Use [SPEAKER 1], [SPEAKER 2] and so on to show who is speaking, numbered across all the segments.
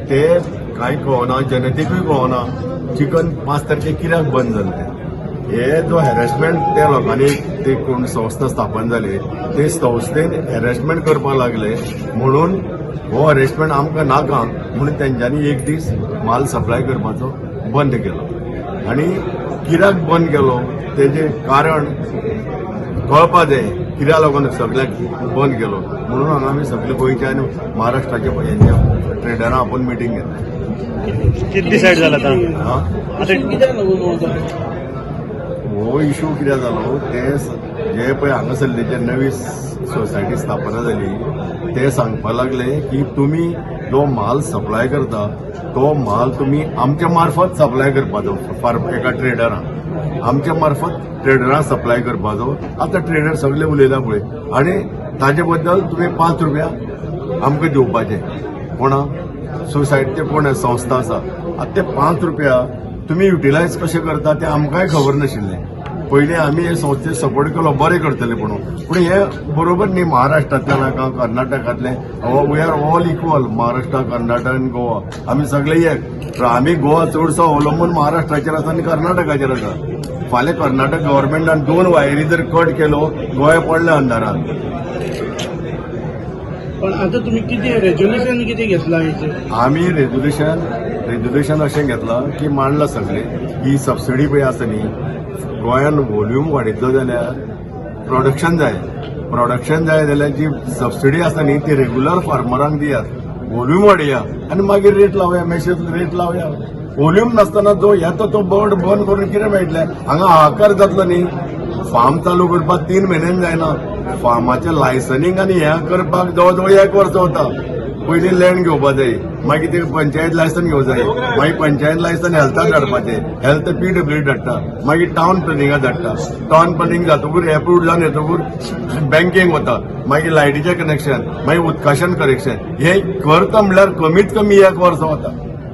[SPEAKER 1] ते कांय कळना, जनतेकूय कळना चिकन 5 तारखेक कित्याक बंद जालें तें. हे जो हॅरेसमेंट त्या लोकांनी, ते कोण संस्था स्थापन जाली ते संस्थेन हॅरेसमेंट करपाक लागले, म्हणून हो हॅरेसमेंट आमकां नाका म्हणून तेंच्यांनी एक दीस माल सप्लाय करपाचो बंद केलो. आनी कित्याक बंद केलो तेजें कारण कळपा जाय, कित्याक लागून सगळ्याक बंद केलो म्हणून हांगा आमी सगळे गोंयचे आनी महाराष्ट्राचे हेंचे ट्रेडरां आपोवन मिटींग घेतली.
[SPEAKER 2] कितें डिसायड जाला आतां?
[SPEAKER 1] हा.
[SPEAKER 2] आतां
[SPEAKER 3] कित्याक लागून हो जालो?
[SPEAKER 1] हो इशू कितें जालो, ते जे पळय हांगासरले जे नवी सोसायटी स्थापना जाली, ते सांगपा लागले की तुमी जो माल सप्लाय करता तो माल तुमी आमच्या मार्फत सप्लाय करपाचो. फार एका ट्रेडरां आमच्या मार्फत ट्रेडरां सप्लाय करपाचो. आतां ट्रेडर सगळे उलयला पळय, आनी ताजे बद्दल तुमी 5 रुपया आमकां दिवपाचे. कोणा सोसायटी, कोण संस्था आसा. आतां ते 5 रुपया तुमी युटिलायज कशें करता तें आमकांय खबर नाशिल्लें. पयलीं आमी हे संस्थेक सपोर्ट केलो, बरें करतले म्हणून, पूण हे बरोबर न्ही. महाराष्ट्रांतले नाका, कर्नाटकांतले, we are all equal. Maharashtra, Karnataka आनी गोवा, आमी सगळे एक. तर आमी गोवा चडसो अवलंबून महाराष्ट्राचेर आसा आनी कर्नाटकाचेर आसा. फाल्यां कर्नाटक गव्हर्मेंटान दोन वायरी जर कट केलो, गोंय पडलें अंधारात.
[SPEAKER 3] पण आता तुम्ही किती रेझोल्युशन किती घेतला हेचेर?
[SPEAKER 1] आमी रेज्युलेशन अशें घेतलां की मांडलां सगळें की सबसिडी पळय आसा न्ही, गोंयान वॉल्यूम वाडयतलो जाल्यार प्रोडक्शन जाय. प्रोडक्शन जाय जाल्यार जी सबसिडी आसा न्ही, ती रेग्युलर फार्मरांक दियात, वॉल्यूम वाडया आनी मागीर रेट लावया, मेसेज रेट लावया. वॉल्यूम नासतना जो येता तो बोर्ड बंद करून कितें मेळटलें? हांगा हाहाकार जातलो न्ही. फार्म चालू करपाक 3 म्हयन्यान जायना. फार्माचें लायसनींग आनी हें करपाक जवळ जवळ एक वर्स वता. पयलीं लँड घेवपा जाय, मागीर ते पंचायत लायसन घेवं जाय, मागीर पंचायत लायसन हेल्थाक धाडपाचें, हेल्थ पीडब्ल्यू धाडटा, मागीर टावन प्लॅनिंगाक धाडटा. टावन प्लॅनिंग जातकूर, एप्रूव जावन येतकूर बँकेक वता, मागीर लायटीचें कनेक्शन, मागीर उदकाचें कनेक्शन. हे करता म्हणल्यार कमीत कमी एक वर्स वता.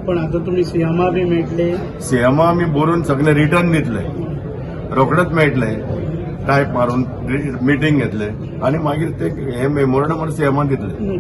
[SPEAKER 3] पण आता तुम्ही सीएमा बी मेळटले?
[SPEAKER 1] सीएमा आमी बरोवन सगळे रिटर्न दितले, रोखडेच मेळटले. टायप मारून मिटींग घेतले आनी मागीर ते हे मेमोरंडम सीएमान दितले.